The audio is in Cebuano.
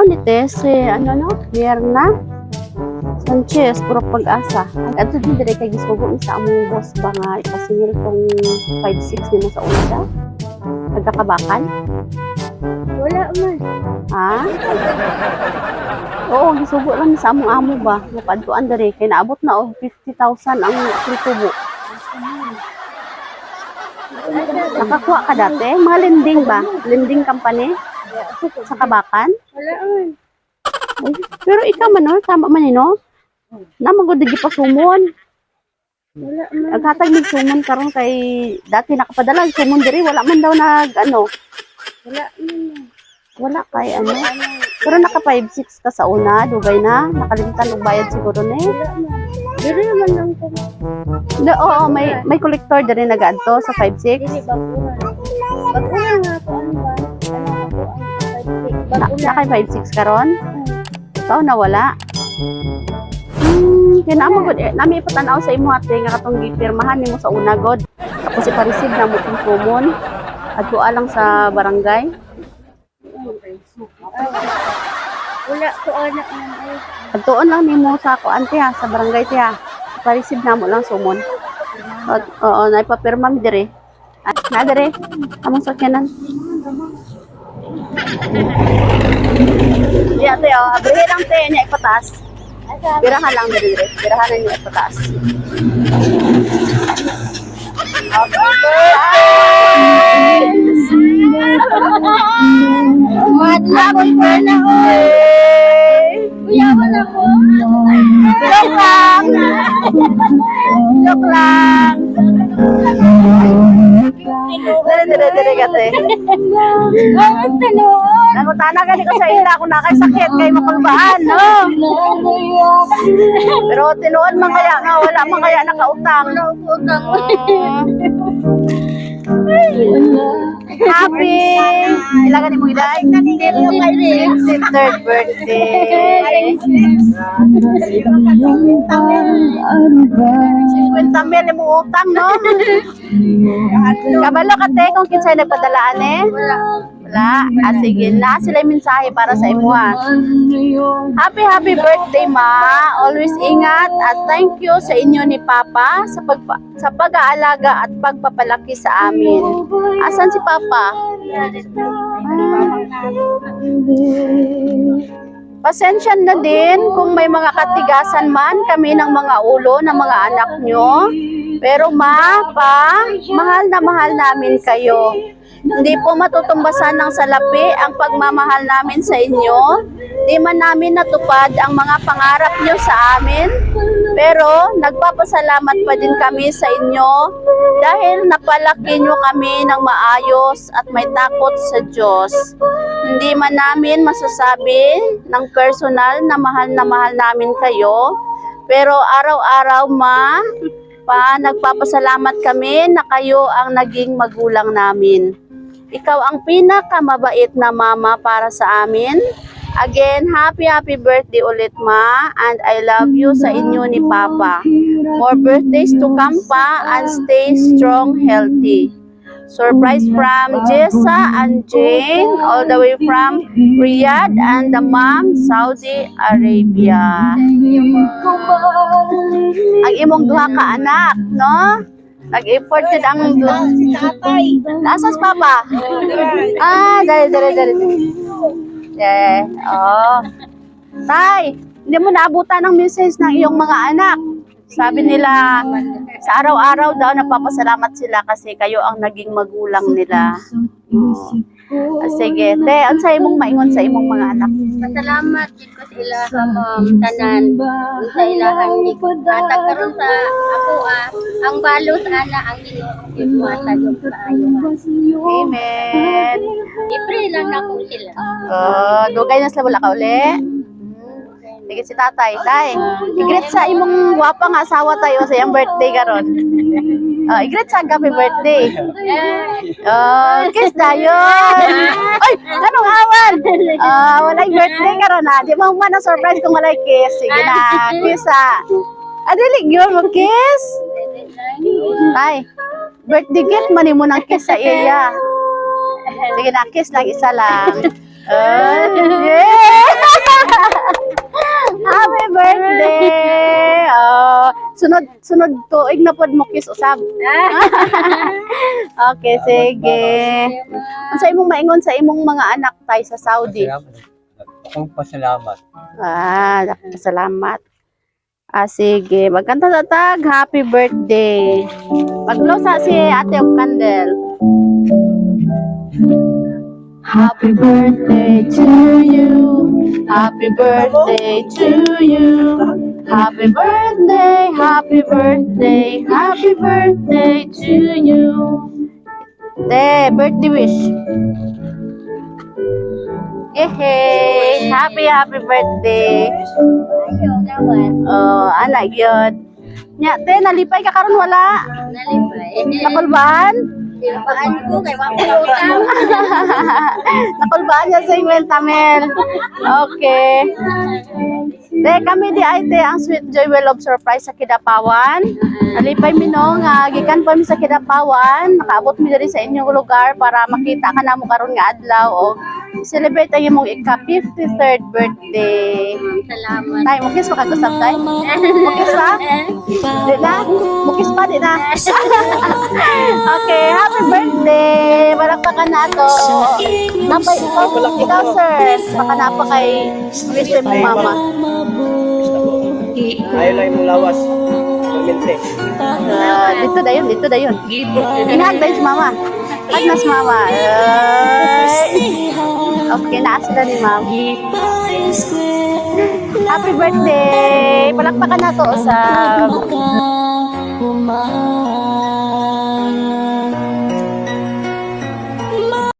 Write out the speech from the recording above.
Ikaw ni Tess, si ano no? Mirna Sanchez, Purok Pag-asa. Adto din dire kay gisugo ni sa among boss ba nga ipasingil tong 5-6 nimo sa una daw. Nagkakabakan? Wala man. Ha? Oo, gisugo lang ni sa among amo ba. Napadtuan diri kay naabot na og 50,000 ang tubo. Nakakuha ka dati? Mga lending ba? Lending company? Sa Kabakan? Wala man. Uy, pero ikaw man, no? Tama man eh, no? Namang gud gipasumon. Wala man. Naghatag mig sumon karon kay dati nakapadala og sumon diri, wala man daw nag ano, Wala man. Wala kay ano. Pero naka 5-6 ka sa una, dugay na, nakalimtan og bayad siguro ni. Wala man. Pero naman lang ko. No, oo, may collector diri nagaadto sa 5-6. Dili baguhan. Baguhan nga ako ano ba? Ano ako ang 5-6. Na, Baguhan. naka 5-6 karon? Ikaw na wala. Kaya naman gud eh, nami ipatan-aw sa imo ate nga katong gipirmahan nimo sa una god. Tapos ipa-receive na mo tong sumon. Adto lang sa barangay. Wala ko anak man ay. Adtoon lang nimo sa kuan te ha, sa barangay te ha. Ipa-receive na mo lang sumon. Oo, naipapirma mi dire. Ah, na dire. Among sakyanan. Di ate oh, abrihin lang te niya ipataas. Birahan lang dire dire. Birahan na niya ipataas. Happy birthday! Madla ko pa na Kuyawan ako. Joke lang! Joke lang! Dire, dire, dire ka, te. Ang tinuod. Nangutana gani ko sa ila kung nakay sakit kay makulbaan, no? Pero tinuod man kaya nga wala man kaya nakautang. Utang. Happy! Ila gani mo edad? 63rd birthday. 50 mil imong utang, no? Kabalo ka te kung kinsay nagpadalaan eh? Wala. Wala. Ah, sige na. Sila yung mensahe para sa imuha. Happy, happy birthday, Ma. Always ingat at thank you sa inyo ni Papa sa pag-aalaga at pagpapalaki sa amin. Asan si Papa? Pasensya na din kung may mga katigasan man kami ng mga ulo ng mga anak nyo. Pero Ma, Pa, mahal na mahal namin kayo. Hindi po matutumbasan ng salapi ang pagmamahal namin sa inyo. Di man namin natupad ang mga pangarap nyo sa amin. Pero nagpapasalamat pa din kami sa inyo dahil napalaki nyo kami ng maayos at may takot sa Diyos. Hindi man namin masasabi ng personal na mahal namin kayo. Pero araw-araw, Ma, Pa, nagpapasalamat kami na kayo ang naging magulang namin. Ikaw ang pinakamabait na mama para sa amin. Again, happy happy birthday ulit, Ma, and I love you sa inyo ni Papa. More birthdays to come pa and stay strong, healthy. Surprise from Jessa and Jane all the way from Riyadh and the mom, Saudi Arabia. Ang imong duha ka anak, no? Nag-effort jud ang Si tatay. Nasa si Papa? Ah, dali, dali, dali. Yeah. Oh. Tay, hindi mo naabutan ang message ng iyong mga anak. Sabi nila, sa araw-araw daw napapasalamat sila kasi kayo ang naging magulang nila. Oh. Ah, sige, te, unsay imong maingon sa imong mga anak? Pasalamat jud ko sa ilaha ma'am tanan sa ilahang hatag karon sa ako ah ang balos ana ang Ginoo gyud muhatag og kaayo. Amen. I-pray lang nako sila. Oh, dugay na sila wala ka uli. Sige si tatay, tay. I-greet sa imong gwapa nga asawa tayo sa iyang birthday karon. Oh, i-greet sa happy birthday. Oh, kiss dayon. Ay, anong awan? Ah, walay birthday karon ah. Di mo man na surprise kung walay kiss. Sige na, kiss ah. Ah, dili gyud mo kiss. Tay, birthday gift man nimo nang kiss sa iya. Sige na, kiss lang isa lang. Oh, yeah. Sunod sunod tuig na pod mo kiss usab. Okay, sige. Unsa imong maingon sa imong mga anak tay sa Saudi? Salamat. Akong pasalamat. Ah, salamat. Ah, sige. Magkanta sa tag. Happy birthday. Pag-blow sa si Ate og candle. Happy birthday to you. Happy birthday to you. Happy birthday, happy birthday, happy birthday to you. Te, birthday wish. Yehey! Happy, happy birthday. Ayo, gawas. Oh, ana gyud. Nya, te, nalipay ka karon wala? Nalipay. Nakulbaan? Nilipaan ko kay wa ko utang. Nakulbaan niya sa email tamel. Okay. Te, kami di ay te ang Sweet Joy Well of Surprise sa Kidapawan. Nalipay mi no nga gikan pa mi sa Kidapawan, nakaabot mi diri sa inyong lugar para makita ka namo karon nga adlaw o celebrate ang imong ika 53rd birthday. Salamat. Tay, mukis pa kag-usap tay? Mukis pa? Di na? Mukis pa, di na? Okay, happy birthday! Palakpakan na to. Napay, ikaw, sir. Baka napa kay wish mo mama. Ayaw lang imong lawas. Permente. Ah, dito dayon, dito dayon. Inhag dayon si mama. Hag na si mama. Ay. Okay, naa sila ni ma'am. Happy birthday! Palakpakan na to usab.